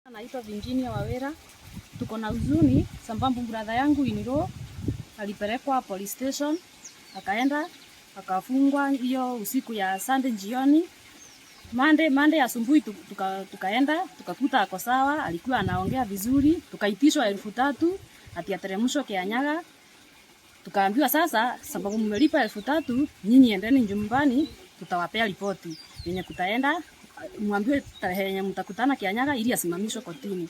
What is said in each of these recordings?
Naitwa Virginia Wawira. Tuko na huzuni sababu brother yangu in-law alipelekwa police station, akaenda akafungwa hiyo usiku ya Sunday jioni. Monday asubuhi tukaenda tukakuta ako sawa, alikuwa anaongea vizuri. Tukaitishwa 3,000 ati ateremshwe Kianyaga. Tukaambiwa sasa, sababu mmelipa 3,000, nyinyi endeni nyumbani, tutawapea ripoti yenye kutaenda, mwambiwe tarehe yenye mtakutana Kianyaga ili asimamishwe kotini.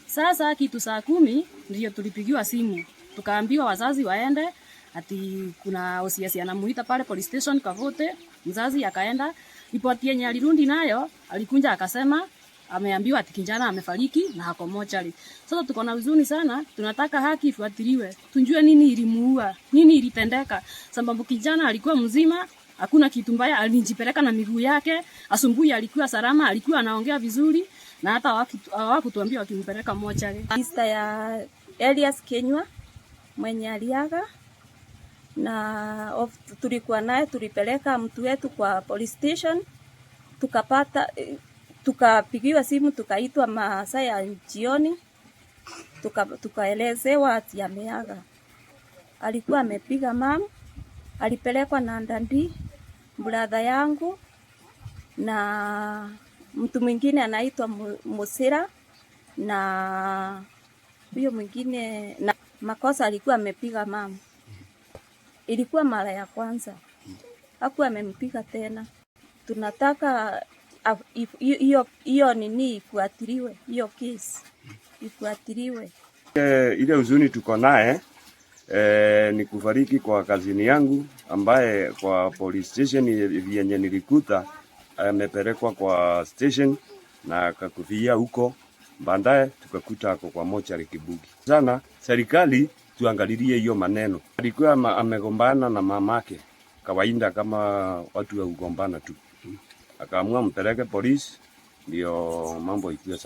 Sasa kitu saa 10 ndio tulipigiwa simu, tukaambiwa wazazi waende ati kuna OCS anamuita pale police station Kavote. Mzazi akaenda, ripoti yenye alirudi nayo alikuja akasema ameambiwa ati kijana amefariki na hako mochari. Sasa tuko na huzuni sana, tunataka haki ifuatiliwe, tujue nini ilimuua, nini ilitendeka, sababu kijana alikuwa mzima, hakuna kitu mbaya, alijipeleka na miguu yake. Asubuhi alikuwa salama, alikuwa anaongea vizuri na hata hawakutuambia wakimpeleka mochari. Sister ya Elias Kinyua mwenye aliaga na tulikuwa naye, tulipeleka mtu wetu kwa police station, tukapata, tukapigiwa simu, tukaitwa masaa ya jioni, tukaelezewa ati ameaga. Alikuwa amepiga mam, alipelekwa na daddy brother yangu na mtu mwingine anaitwa Musira na huyo mwingine, na makosa alikuwa amepiga mama. Ilikuwa mara ya kwanza, hakuwa amempiga tena. Tunataka hiyo hiyo nini ifuatiliwe, hiyo kesi ifuatiliwe. Ile huzuni tuko naye ni kufariki kwa cousin yangu ambaye kwa police station yenye nilikuta amepelekwa kwa station na akakufia huko. Baadaye tukakuta ako kwa mochari Kibugi. Sana serikali tuangalilie hiyo maneno. Alikuwa amegombana na mamake kawaida, kama watu wa kugombana tu, akaamua mpeleke polisi, ndio mambo ikiwa